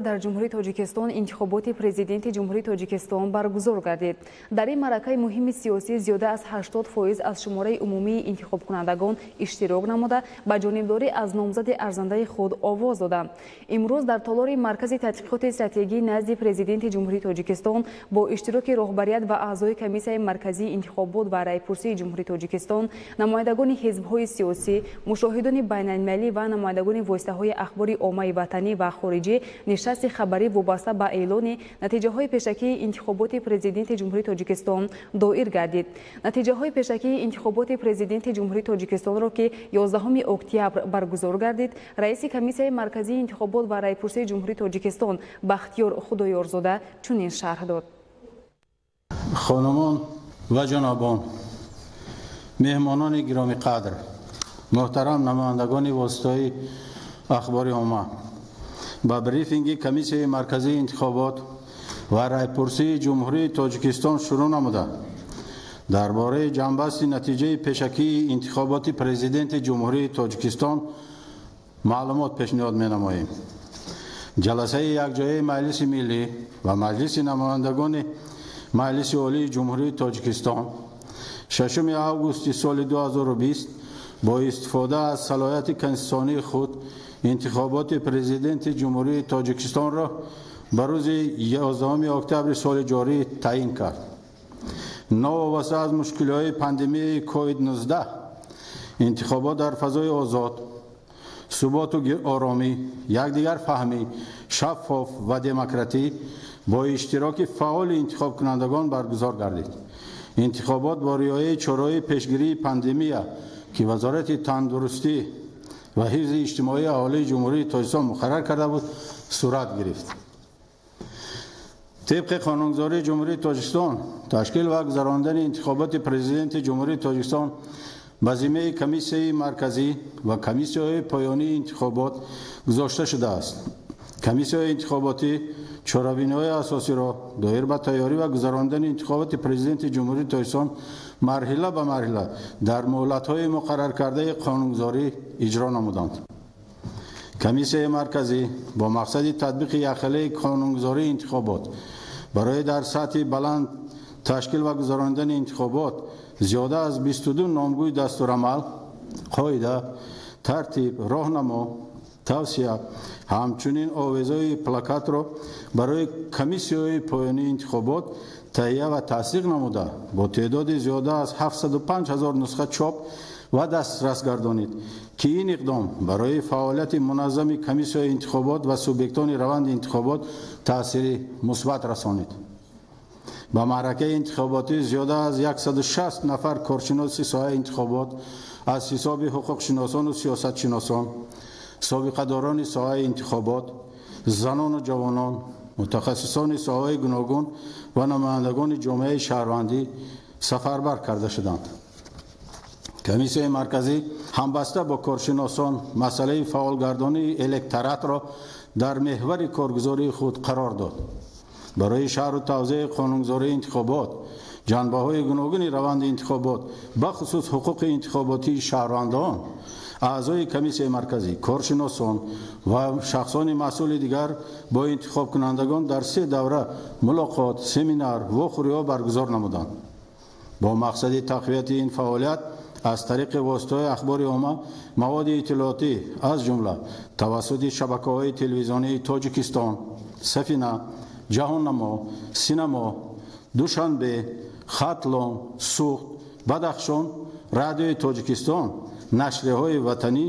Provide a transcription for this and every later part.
Дар Ҷумҳурии Тоҷикистон интихоботи президенти Ҷумҳурии Тоҷикистон баргузор гардид. Дар ин маъракаи муҳими сиёсӣ зиёда аз 80% аз шумораи умумии интихобкунандагон иштирок намуда, ба ҷонибдорӣ аз номзади арзандаи худ овоз доданд. Имрӯз дар толори Маркази тадқиқоти стратегӣ назди Президенти Ҷумҳурии Тоҷикистон бо иштироки роҳбарият ва аъзои Комиссияи марказии интихобот ва раъйпурсии Ҷумҳурии Тоҷикистон, намояндагони ҳизбҳои сиёсӣ, мушоҳидони байналмилалӣ ва намояндагони воситаҳои ахбори оммаи ватанӣ ва хориҷӣ нишасти хабарӣ вобаста ба эълони натиҷаҳои пешакии интихоботи президенти Ҷумҳурии Тоҷикистон доир гардид. Натиҷаҳои пешакии интихоботи президенти Ҷумҳурии Тоҷикистонро, ки 11 октябр баргузор гардид, раиси Комиссияи марказии интихобот ва раъйпурсии Ҷумҳурии Тоҷикистон Бахтиёр Худоёрзода чунин шарҳ дод. Хонумон ва ҷанобон, меҳмонони гиромиқадр, муҳтарам намояндагони воситаҳои ахбори омма, ба брифинги Комиссияи марказии интихобот ва раъйпурсии Ҷумҳурии Тоҷикистон шурӯъ намуда, дар бораи ҷамъбасти натиҷаи пешакии интихоботи президенти Ҷумҳурии Тоҷикистон маълумот пешниҳод менамоем. Ҷаласаи якҷояи Маҷлиси Миллӣ ва Маҷлиси намояндагони Маҷлиси Олии Ҷумҳурии Тоҷикистон 6 августи соли 2020 бо истифода аз салоҳияти конститутсионии худ интихоботи президенти Ҷумҳурии Тоҷикистонро ба рӯзи 11 октябри соли ҷорӣ таъин кард. Новобаста аз мушкилиҳои пандемияи COVID-19, интихобот дар фазои озод, суботу оромӣ, якдигарфаҳмӣ, шаффоф ва демократӣ бо иштироки фаъоли интихобкунандагон баргузор гардид. Интихобот бо риояи чораҳои пешгирии пандемия, ки Вазорати тандурустӣ ва ҳифзи иҷтимоии аҳолии Ҷумҳурии Тоҷикистон муқаррар карда буд, сурат гирифт. Тибқи қонунгузории Ҷумҳурии Тоҷикистон, ташкил ва гузарондани интихоботи президенти Ҷумҳурии Тоҷикистон ба зиммаи Комиссияи марказӣ ва комиссияҳои поёнии интихобот гузошта шудааст. Комиссияҳои интихоботӣ чорабиниҳои асосиро доир ба тайёрӣ ва гузарондани интихоботи президенти Ҷумҳурии Тоҷикистон марҳила ба марҳила дар муҳлатҳои муқарраркардаи қонунгузорӣ иҷро намуданд. Комиссияи марказӣ бо мақсади татбиқи якхелаи қонунгузории интихобот барои дар сатҳи баланд ташкил ва гузарондани интихобот зиёда аз 22 номгӯи дастурамал, қоида, тартиб, роҳнамо, тавсия, ҳамчунин овезҳои плакатро барои комиссияҳои поёнии интихобот таҳия ва тасдиқ намуда, бо теъдоди зиёда аз 705 ҳазор нусха чоп ва дастрас гардонид, ки ин иқдом барои фаъолияти муназзами комиссияҳои интихобот ва субъектони раванди интихобот таъсири мусбат расонид. Ба маъракаи интихоботӣ зиёда аз 160 нафар коршиноси соҳаи интихобот аз ҳисоби ҳуқуқшиносону сиёсатшиносон, собиқадорони соҳаи интихобот, занону ҷавонон, мутахассисони соҳаҳои гуногун ва намояндагони ҷомеаи шаҳрвандӣ сафарбар карда шуданд. Комиссияи марказӣ ҳамбаста бо коршиносон масъалаи фаъолгардонии электоратро дар меҳвари коргузории худ қарор дод. Барои шарҳу тавзеҳи қонунгузории интихобот, ҷанбаҳои гуногуни раванди интихобот, бахусус ҳуқуқи интихоботии шаҳрвандон, аъзои Комиссияи марказӣ, коршиносон ва шахсони масъули дигар бо интихобкунандагон дар се давра мулоқот, семинар, вохӯриҳо баргузор намуданд. Бо мақсади тақвияти ин фаъолият аз тариқи воситаҳои ахбори омма маводи иттилоотӣ, аз ҷумла тавассути шабакаҳои телевизионии Тоҷикистон, Сафина, Ҷаҳоннамо, Синамо, Душанбе, Хатлон, Суғд, Бадахшон, Радиои Тоҷикистон, нашрияҳои ватанӣ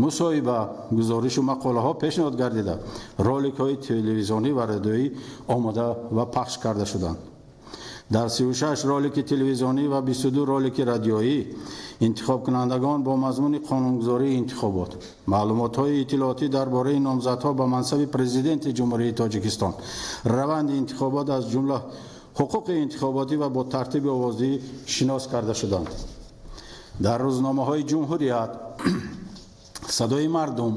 мусоҳиба, гузоришу мақолаҳо пешниҳод гардида, роликҳои телевизионӣ ва радиоӣ омода ва пахш карда шуданд. Дар 36 ролики телевизионӣ ва 22 ролики радиоӣ интихобкунандагон бо мазмуни қонунгузории интихобот, маълумотҳои иттилоотӣ дар бораи номзадҳо ба мансаби президенти Ҷумҳурии Тоҷикистон, раванди интихобот, аз ҷумла ҳуқуқи интихоботӣ ва бо тартиби овоздиҳӣ шинос карда шуданд. Дар рӯзномаҳои Ҷумҳурият, Садои мардум,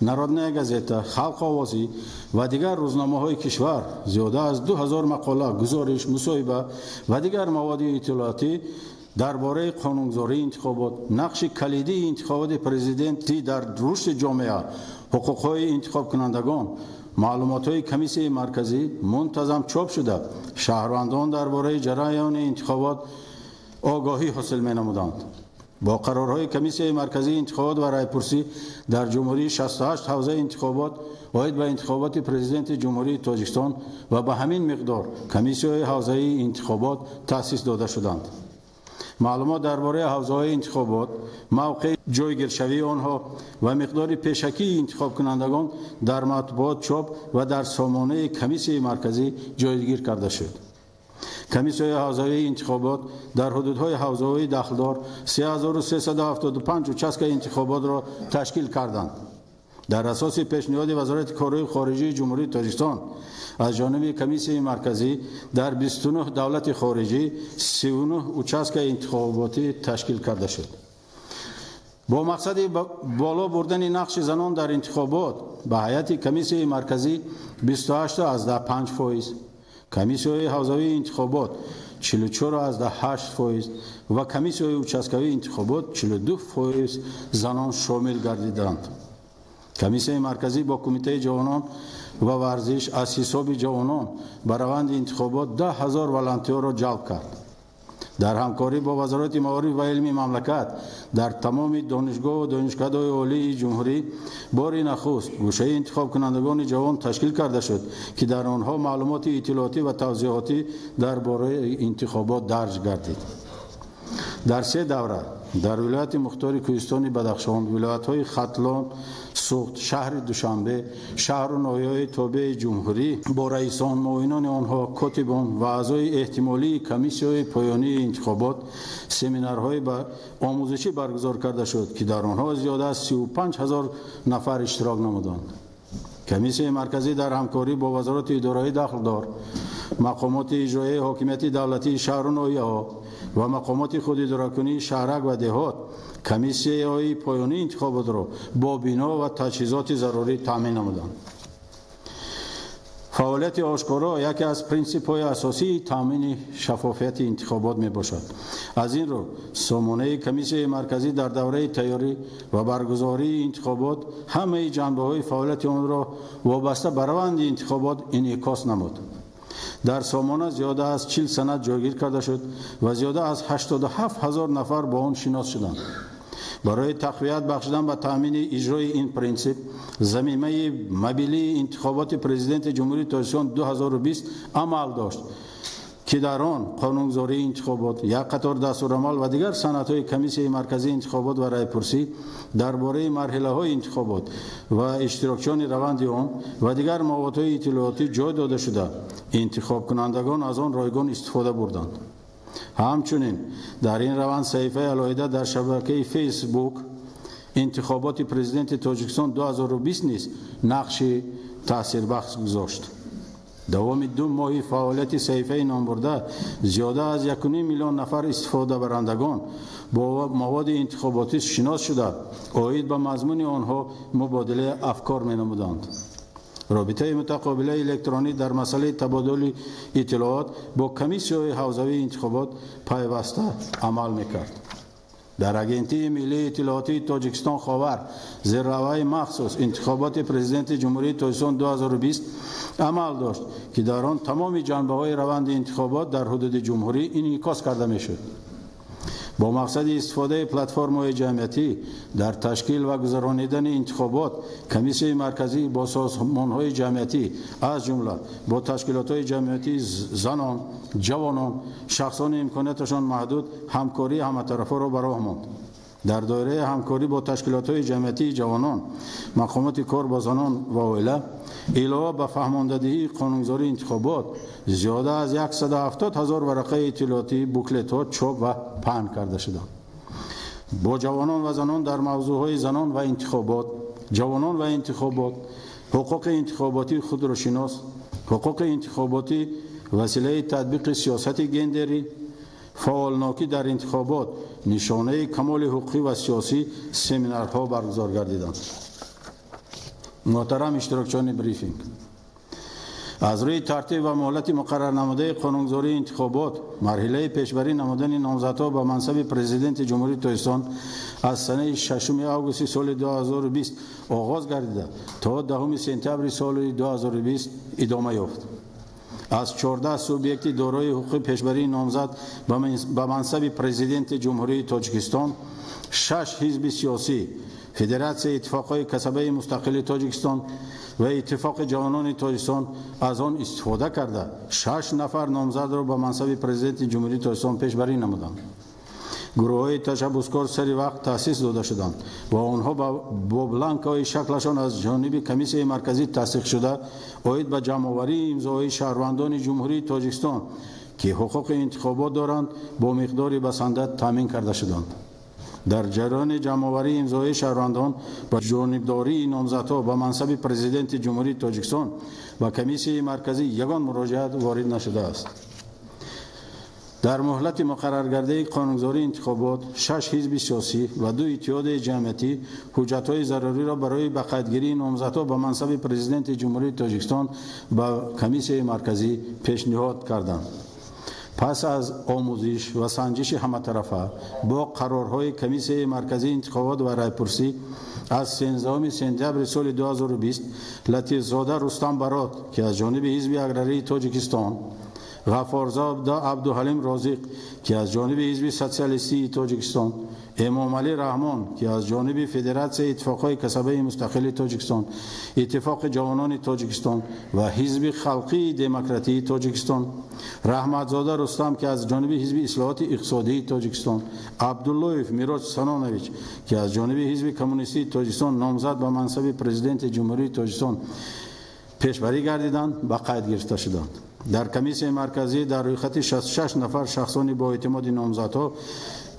Народная газета, Халқ овозӣ ва дигар рӯзномаҳои кишвар зиёда аз 2000 мақола, гузориш, мусоҳиба ва дигар маводи иттилоотӣ дар бораи қонунгузории интихобот, нақши калидии интихоботи президентӣ дар рушди ҷомеа, ҳуқуқҳои интихобкунандагон, Маълумотҳои комиссияи марказӣ мунтазам чоп шуда, шаҳрвандон дар бораи ҷараёни интихобот огоҳӣ ҳосил менамуданд. Бо қарорҳои комиссияи марказии интихобот ва райпурсӣ дар ҷумҳурии 68 ҳавзаи интихобот оид ба интихоботи президенти Ҷумҳурии Тоҷикистон ва ба ҳамин миқдор комиссияҳои ҳавзаи интихобот таъсис дода шуданд. Маълумот дар бораи ҳавзаҳои интихобот, мавқеи ҷойгиршавии онҳо ва миқдори пешакии интихобкунандагон дар матбуот чоп ва дар сомонаи комиссияи марказӣ ҷойгир карда шуд. Комиссияи ҳавзавии интихобот дар ҳудудҳои ҳавзаҳои дахлдор 3375 участкаи интихоботро ташкил карданд. Дар асоси пешниҳоди Вазорати корҳои хориҷии Ҷумҳурии Тоҷикистон аз ҷониби комиссияи марказӣ дар 29 давлати хориҷӣ 39 участкаи интихоботӣ ташкил карда шуд. Бо мақсади боло бурдани нақши занон дар интихобот ба ҳайати комиссияи марказӣ 28,5%, комиссияҳои ҳавзавии интихобот 44,8% ва комиссияҳои участкавии интихобот 42% занон шомил гардиданд. Комиссияи марказӣ бо Кумитаи ҷавонон ва варзиш аз ҳисоби ҷавонон ба раванди интихобот 10 000 волонтёрро ҷалб кард. Дар ҳамкорӣ бо Вазорати маориф ва илми мамлакат дар тамоми донишгоҳу донишкадаҳои олии ҷумҳурӣ бори нахуст гӯшаи интихобкунандагони ҷавон ташкил карда шуд, ки дар онҳо маълумоти иттилоотӣ ва тавзеҳотӣ дар бораи интихобот дарҷ гардид. Дар се давра дар вилояти мухтори Кӯҳистони Бадахшон, вилоятҳои Хатлон, Суғд, шаҳри Душанбе, шаҳру ноҳияҳои тобеи ҷумҳурӣ бо раисон, муовинони онҳо, котибон ва аъзои эҳтимолии комиссияҳои поёнии интихобот семинарҳои омӯзишӣ баргузор карда шуд, ки дар онҳо зиёда аз 35 000 нафар иштирок намуданд. Комиссияи марказӣ дар ҳамкорӣ бо Вазорати идораҳои дахлдор, мақомоти иҷроияи ҳокимияти давлатии шаҳру ноҳияҳо ва мақомоти худидоракунии шаҳрак ва деҳот комиссияҳои поёнии интихоботро бо бино ва таҷҳизоти зарурӣ таъмин намуданд. Фаъолияти ошкоро яке аз принсипҳои асосии таъмини шаффофияти интихобот мебошад. Аз ин рӯ сомонаи комиссияи марказӣ дар давраи тайёрӣ ва баргузории интихобот ҳамаи ҷанбаҳои фаъолияти онро вобаста ба раванди интихобот инъикос намуд. Дар сомона зиёда аз 40 санад ҷойгир карда шуд ва зиёда аз 87 000 нафар бо он шинос шуданд. Барои тақвият бахшидан ба таъмини иҷрои ин принсип замимаи мобилии интихоботи президенти Ҷумҳурии Тоҷикистон 2020 амал дошт, ки дар он қонунгузории интихобот, як қатор дастурамал ва дигар санадҳои комиссияи марказии интихобот ва райпурсӣ дар бораи марҳилаҳои интихобот ва иштирокчиёни раванди он ва дигар маводҳои иттилоотӣ ҷой дода шуда, интихобкунандагон аз он ройгон истифода бурданд. Ҳамчунин дар ин раванд саҳифаи алоҳида дар шабакаи Фейсбук интихоботи президенти Тоҷикистон 2020 низ нақши таъсирбахш гузошт. Давоми 2 моҳи фаъолияти саҳифаи номбурда зиёда аз 1,5 миллион нафар истифодабарандагон бо маводи интихоботӣ шинос шуда, оид ба мазмуни онҳо мубодилаи афкор менамуданд. Робитаи мутақобилаи электронӣ дар масъалаи табодули иттилоот бо комиссияҳои ҳавзавии интихобот пайваста амал мекард. Дар Агентии миллии иттилоотии Тоҷикистон Ховар зерраваи махсус интихоботи президенти Ҷумҳурии Тоҷикистон 2020 амал дошт, ки дар он тамоми ҷанбаҳои раванди интихобот дар ҳудуди ҷумҳурӣ инъикос карда мешуд. Бо мақсади истифодаи платформаҳои ҷамъиятӣ дар ташкил ва гузаронидани интихобот комиссияи марказӣ бо созмонҳои ҷамъиятӣ, аз ҷумла бо ташкилотҳои ҷамъиятии занон, ҷавонон, шахсони имконияташон маҳдуд ҳамкории ҳаматарафаро ба роҳ монд. Дар доираи ҳамкорӣ бо ташкилотҳои ҷамъиятии ҷавонон, мақомоти кор бо занон ва оила, илова ба фаҳмондадиҳии қонунгузории интихобот, зиёда аз 170 000 варақаи иттилоотӣ, буклетҳо чоп ва паҳн карда шуданд. Бо ҷавонон ва занон дар мавзӯъҳои занон ва интихобот, ҷавонон ва интихобот, ҳуқуқи интихоботии худро шинос, ҳуқуқи интихоботӣ василаи татбиқи сиёсати гендерӣ, фаъолнокӣ дар интихобот, нишонаи камоли ҳуқуқӣ ва сиёсӣ семинарҳо баргузор гардиданд. Муҳтарам иштирокчиёни брифинг, аз рӯи тартиб ва муҳлати муқаррарнамудаи қонунгузории интихобот, марҳилаи пешбарӣ намудани номзадҳо ба мансаби президенти Ҷумҳурии Тоҷикистон аз санаи 6 августи соли 2020 оғоз гардида то 10 сентябри соли 2020 идома ёфт. Аз 14 субъекти дорои ҳуқуқи пешбарии номзад ба мансаби президенти Ҷумҳурии Тоҷикистон 6 ҳизби сиёсӣ, Федератсияи иттифоқҳои касабаи мустақили Тоҷикистон ва Иттифоқи ҷавонони Тоҷикистон аз он истифода карда 6 нафар номзадро ба мансаби президенти Ҷумҳурии Тоҷикистон пешбарӣ намуданд. Гурӯҳҳои ташаббускор сари вақт таъсис дода шуданд ва онҳо бо бланкаҳои шаклашон аз ҷониби Комиссияи марказӣ тасдиқшуда оид ба ҷамъоварии имзоҳои шаҳрвандони Ҷумҳурии Тоҷикистон, ки ҳуқуқи интихобот доранд, бо миқдори басанда таъмин карда шуданд. Дар ҷараёни ҷамъоварии имзоҳои шаҳрвандон ба ҷонибдории номзадҳо ба мансаби президенти Ҷумҳурии Тоҷикистон ба Комиссияи марказӣ ягон муроҷиат ворид нашудааст. Дар муҳлати муқарраргардаи қонунгузории интихобот 6 ҳизби сиёсӣ ва 2 иттиҳодияи ҷамъиятӣ ҳуҷҷатҳои заруриро барои ба қайдгирии номзадҳо ба мансаби президенти Ҷумҳурии Тоҷикистон ба Комиссияи марказӣ пешниҳод карданд. Пас аз омӯзиш ва санҷиши ҳаматарафа бо қарорҳои Комиссияи марказии интихобот ва райпурсӣ аз 13 сентябри соли 2020 Латифзода Рустам Барот, ки аз ҷониби ҳизби аграрии Тоҷикистон, Ғаффорзода Абдуҳалим Розиқ, ки аз ҷониби ҳизби социалистии Тоҷикистон, Эмомалӣ Раҳмон, ки аз ҷониби Федератсияи иттифоқҳои касабаи мустақили Тоҷикистон, Иттифоқи ҷавонони Тоҷикистон ва Ҳизби халқии демократии Тоҷикистон, Раҳматзода Рустам, ки аз ҷониби Ҳизби ислоҳоти иқтисодии Тоҷикистон, Абдуллоев Мироҷ Санонович, ки аз ҷониби Ҳизби коммунистии Тоҷикистон номзад ба мансаби президенти Ҷумҳурии Тоҷикистон пешбарӣ гардиданд, ба қайд гирифта шуданд. Дар Комиссияи марказӣ дар рӯйхати 66 нафар шахсони бо эътимоди номзадҳо,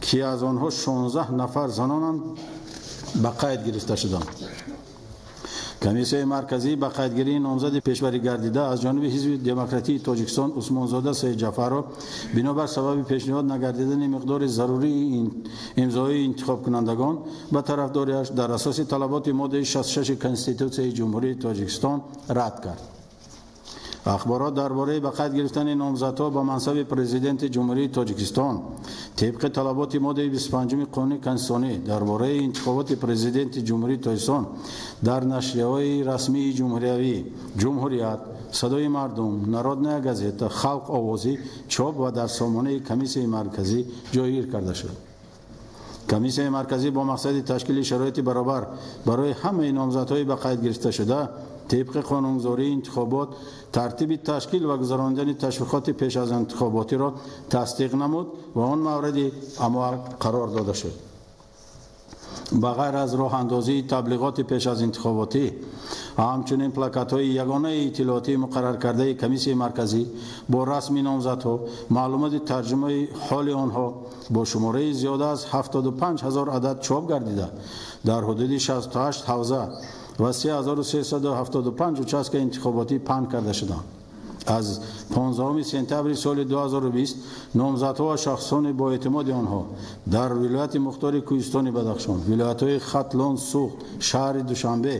ки аз онҳо 16 нафар занонанд, ба қайд гирифта шуданд. Комиссияи марказӣ ба қайдгирии номзади пешбарӣ гардида аз ҷониби Ҳизби демократии Тоҷикистон Усмонзода Саидҷафаров бинобар сабаби пешниҳод нагардидани миқдори зарурии имзои интихобкунандагон ба тарафдориаш дар асоси талаботи моддаи 66 Конститутсияи Ҷумҳурии Тоҷикистон рад кард. Ахборот дар бораи ба қайд гирифтани номзадҳо ба мансаби президенти Ҷумҳурии Тоҷикистон тибқи талаботи моддаи 25 қонуни конститутсионӣ дар бораи интихоботи президенти Ҷумҳурии Тоҷикистон дар нашрияҳои расмии ҷумҳуриявӣ Ҷумҳурият, Садои мардум, Народная газета, Халқ овозӣ чоп ва дар сомонаи Комиссияи марказӣ ҷойгир карда шуд. Комиссияи марказӣ бо мақсади ташкили шароити баробар барои ҳамаи номзадҳои ба қайд гирифташуда тибқи қонунгузории интихобот тартиби ташкил ва гузаронидани ташвиқоти пеш аз интихоботиро тасдиқ намуд ва он мавриди амал қарор дода шуд. Ба ғайр аз роҳандозии таблиғоти пеш аз интихоботӣ, ҳамчунин плакатҳои ягонаи иттилоотии муқарраркардаи Комиссияи марказӣ бо расми номзадҳо, маълумоти тарҷумаи ҳоли онҳо бо шумораи зиёда аз 75 ҳазор адад чоп гардида, дар ҳудуди 68 ҳавза ва 3375 участка интихоботӣ паҳн карда шуданд. Аз 15 сентябри соли 2020 номзадҳо ва шахсони бо эътимоди онҳо дар вилояти мухтори Кӯҳистони Бадахшон, вилоятҳои Хатлон, Суғд, шаҳри Душанбе,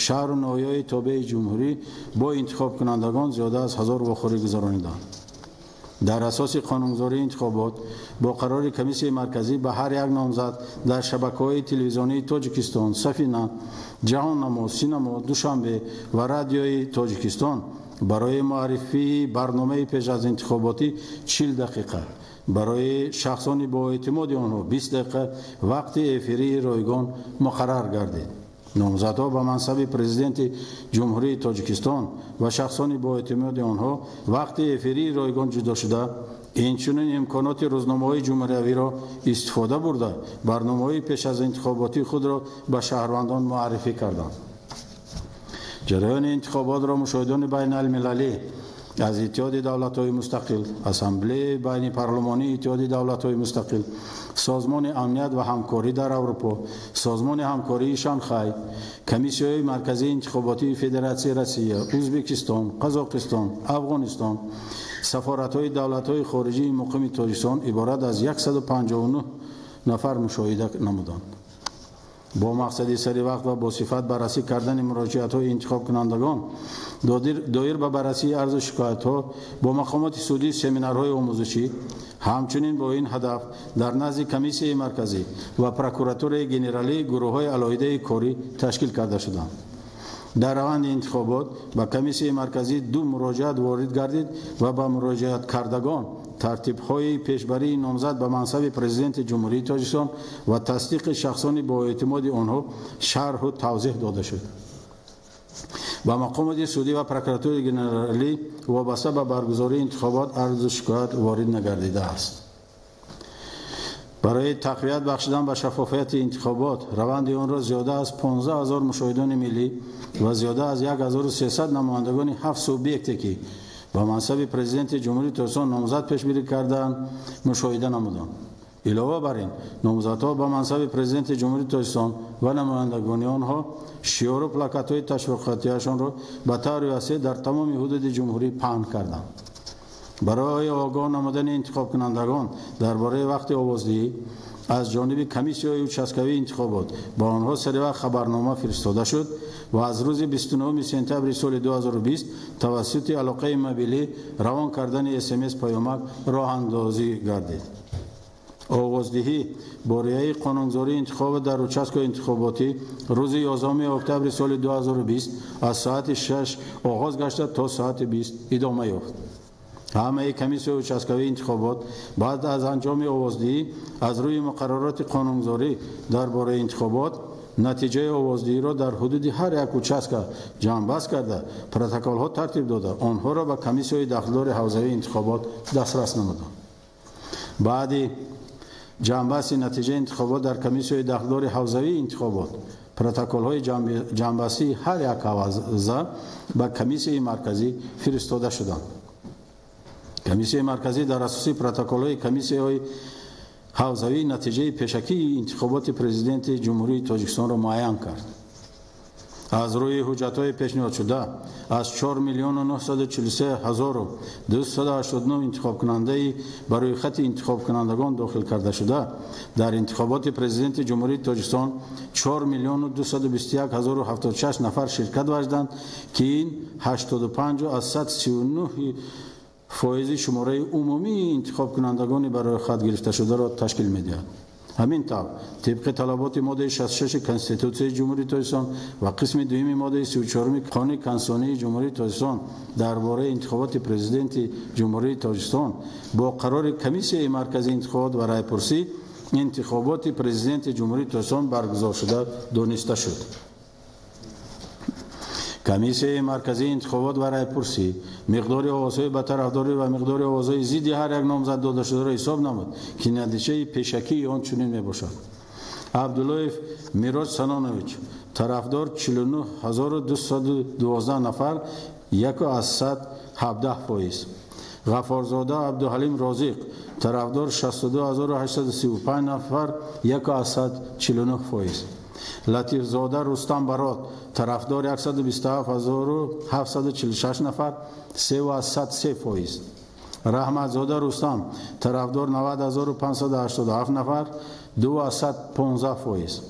шаҳру ноҳияҳои тобеи ҷумҳурӣ бо интихобкунандагон зиёда аз 1000 вохӯрӣ гузарониданд. Дар асоси қонунгузории интихобот бо қарори Комиссияи марказӣ ба ҳар як номзад дар шабакаҳои телевизионии Тоҷикистон, Сафина, Ҷаҳоннамо, Синамо, Душанбе ва Радиои Тоҷикистон барои муаррифии барномаи пеш аз интихоботӣ 40 дақиқа, барои шахсони бо эътимоди онҳо 20 дақиқа вақти эфирии ройгон муқаррар гардид. Номзадҳо ба мансаби президенти Ҷумҳурии Тоҷикистон ва шахсони бо эътимоди онҳо вақти эфирии ройгон ҷудо шуда, инчунин имконоти рӯзномаҳои ҷумҳуриявиро истифода бурда, барномаҳои пеш аз интихоботии худро ба шаҳрвандон муаррифӣ карданд. Ҷараёни интихоботро мушоҳидони байналмилалӣ аз Иттиҳоди давлатҳои мустақил, Ассамблеяи байнипарлумонии Иттиҳоди давлатҳои мустақил, Созмони амният ва ҳамкорӣ дар Аврупо, Созмони ҳамкории Шанхай, Комиссияҳои марказии интихоботии Федератсияи Россия, Ӯзбекистон, Қазоқистон, Афғонистон, сафоратҳои давлатҳои хориҷии муқими Тоҷикистон иборат аз 159 нафар мушоҳида намуданд. Бо мақсади саривақт ва босифат баррасӣ кардани муроҷиатҳои интихобкунандагон доир ба баррасии арзу шикоятҳо бо мақомоти судӣ семинарҳои омӯзишӣ, ҳамчунин бо ин ҳадаф дар назди Комиссияи марказӣ ва Прокуратураи генералӣ гурӯҳҳои алоҳидаи корӣ ташкил карда шуданд. Дар раванди интихобот ба Комиссияи марказӣ 2 муроҷиат ворид гардид ва ба муроҷиаткардагон тартибҳои пешбарии номзад ба мансаби президенти Ҷумҳурии Тоҷикистон ва тасдиқи шахсони бо эътимоди онҳо шарҳу тавзеҳ дода шуд. Ба мақомоти судӣ ва прокуратураи генералӣ вобаста ба баргузории интихобот арзу шикоят ворид нагардидааст. Барои тақвият бахшидан ба шаффофияти интихобот, раванди онро зиёда аз 15 000 мушоҳидони миллӣ ва зиёда аз 1300 намояндагони 7 субъекте ки ба мансаби президенти Ҷумҳурии Тоҷикистон номзад пешбирӣ кардаанд, мушоҳида намуданд. Илова бар ин, номзадҳо ба мансаби президенти Ҷумҳурии Тоҷикистон ва намояндагони онҳо шиору плакатҳои ташвиқотиашонро ба таври васеъ дар тамоми ҳудуди ҷумҳурӣ паҳн карданд. Барои огоҳ намудани интихобкунандагон дар бораи вақти овоздиҳӣ аз ҷониби комиссияҳои участкавии интихобот ба онҳо саривақт хабарнома фиристода шуд ва аз рӯзи 29 сентябри соли 2020 тавассути алоқаи мобилӣ равон кардани СМС паёмак роҳандозӣ гардид. Овоздиҳӣ бо риояи қонунгузории интихобот дар участкаи интихоботӣ рӯзи 11 октябри соли 2020 аз соати 6 оғоз гашта то соати 20 идома ёфт. Ҳамаи комиссияи участкавии интихобот баъд аз анҷоми овоздиҳӣ аз рӯи муқаррароти қонунгузорӣ дар бораи интихобот натиҷаи овоздиҳиро дар ҳудуди ҳар як участка ҷамъбаст карда, протоколҳо тартиб дода, онҳоро ба комиссияи дахлдори ҳавзавии интихобот дастрас намуданд. Баъди ҷамъбасти натиҷаи интихобот дар комиссияи дахлдори ҳавзавии интихобот протоколҳои ҷамъбастии ҳар як ҳавза ба Комиссияи марказӣ фиристода шуданд. Комиссияи марказӣ дар асоси протоколҳои комиссияҳои ҳавзавӣ натиҷаи пешакии интихоботи президенти Ҷумҳурии Тоҷикистонро муайян кард. Аз рӯи ҳуҷҷатҳои пешниҳодшуда аз 4 943 289 интихобкунандаи ба рӯйхати интихобкунандагон дохил карда шуда, дар интихоботи президенти Ҷумҳурии Тоҷикистон 4 221 076 нафар ширкат варзиданд, ки ин 85,39% фоизи шумораи умумии интихобкунандагони ба рӯйхат гирифташударо ташкил медиҳад. Ҳамин тавр, тибқи талаботи моддаи 66 Конститутсияи Ҷумҳурии Тоҷикистон ва қисми дуюми моддаи 34 Қонуни Конститутсионии Ҷумҳурии Тоҷикистон дар бораи интихоботи президенти Ҷумҳурии Тоҷикистон бо қарори Комиссияи марказии интихобот ва райпурсӣ интихоботи президенти Ҷумҳурии Тоҷикистон баргузор шуда дониста шуд. Комиссияи марказии интихобот ва райпурсӣ миқдори овозҳои ба тарафдорӣ ва миқдори овозҳои зидди ҳар як номзад додашударо ҳисоб намуд, ки натиҷаи пешакии он чунин мебошад. Абдуллоев Мироҷ Санонович тарафдор 49 212 нафар, 1,17%. Ғафорзода Абдуҳалим Розиқ тарафдор 62 835 нафар, 1,49%. Латифзода Рустам Барот тарафдор 127 746 нафар, 3,03%. Раҳматзода Рустам тарафдор 90 587 нафар, 2,15%.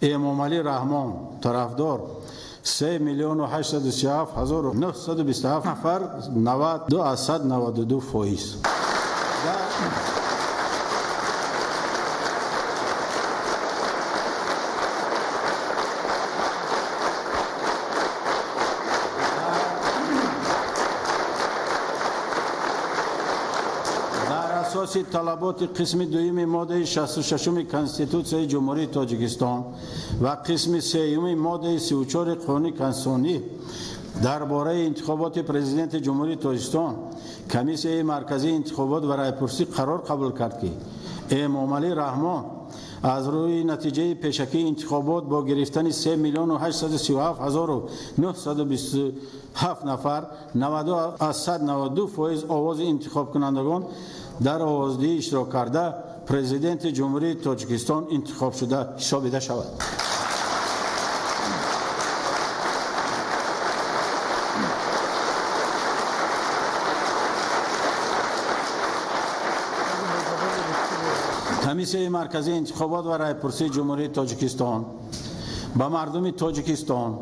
Эмомалӣ Раҳмон тарафдор 3 837 927 нафар, 92,92%. Асоси талаботи қисми дуюми моддаи 66 Конститутсияи Ҷумҳурии Тоҷикистон ва қисми сеюми моддаи 34 Қонуни Конститутсионӣ дар бораи интихоботи президенти Ҷумҳурии Тоҷикистон Комиссияи марказии интихобот ва райпурсӣ қарор қабул кард, ки Эмомалӣ Раҳмон аз рӯи натиҷаи пешакии интихобот бо гирифтани 3 837 927 нафар, 92,92% овози интихобкунандагон дар овоздиҳӣ иштирок карда, президенти Ҷумҳурии Тоҷикистон интихобшуда ҳисобида шавад. Комиссияи марказии интихобот ва райпурсии Ҷумҳурии Тоҷикистон Ба мардуми Тоҷикистон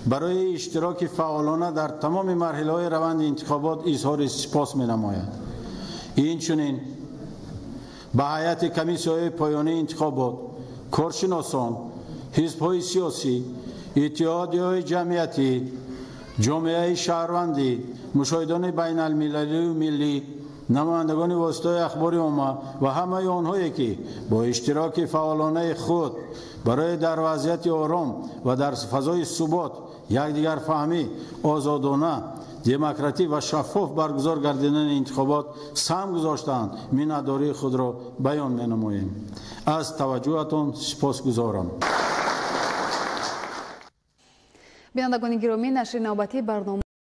барои иштироки фаъолона дар тамоми марҳилаҳои раванди интихобот изҳори сипос менамояд. Инчунин ба ҳайати комиссияҳои поёнии интихобот, коршиносон, ҳизбҳои сиёсӣ, иттиҳодияҳои ҷамъиятӣ, ҷомеаи шаҳрвандӣ, мушоҳидони байналмилалию миллӣ, намояндагони воситаҳои ахбори омма ва ҳамаи онҳое, ки бо иштироки фаъолонаи худ барои дар вазъияти ором ва дар фазои субот, якдигарфаҳмӣ, озодона, демократӣ ва шаффоф баргузор гардидани интихобот саҳм гузоштаанд, миннатдории худро баён менамоем. Аз таваҷҷӯҳатон сипосгузорам. Бинандагони гиромӣ, нашри навбатии барнома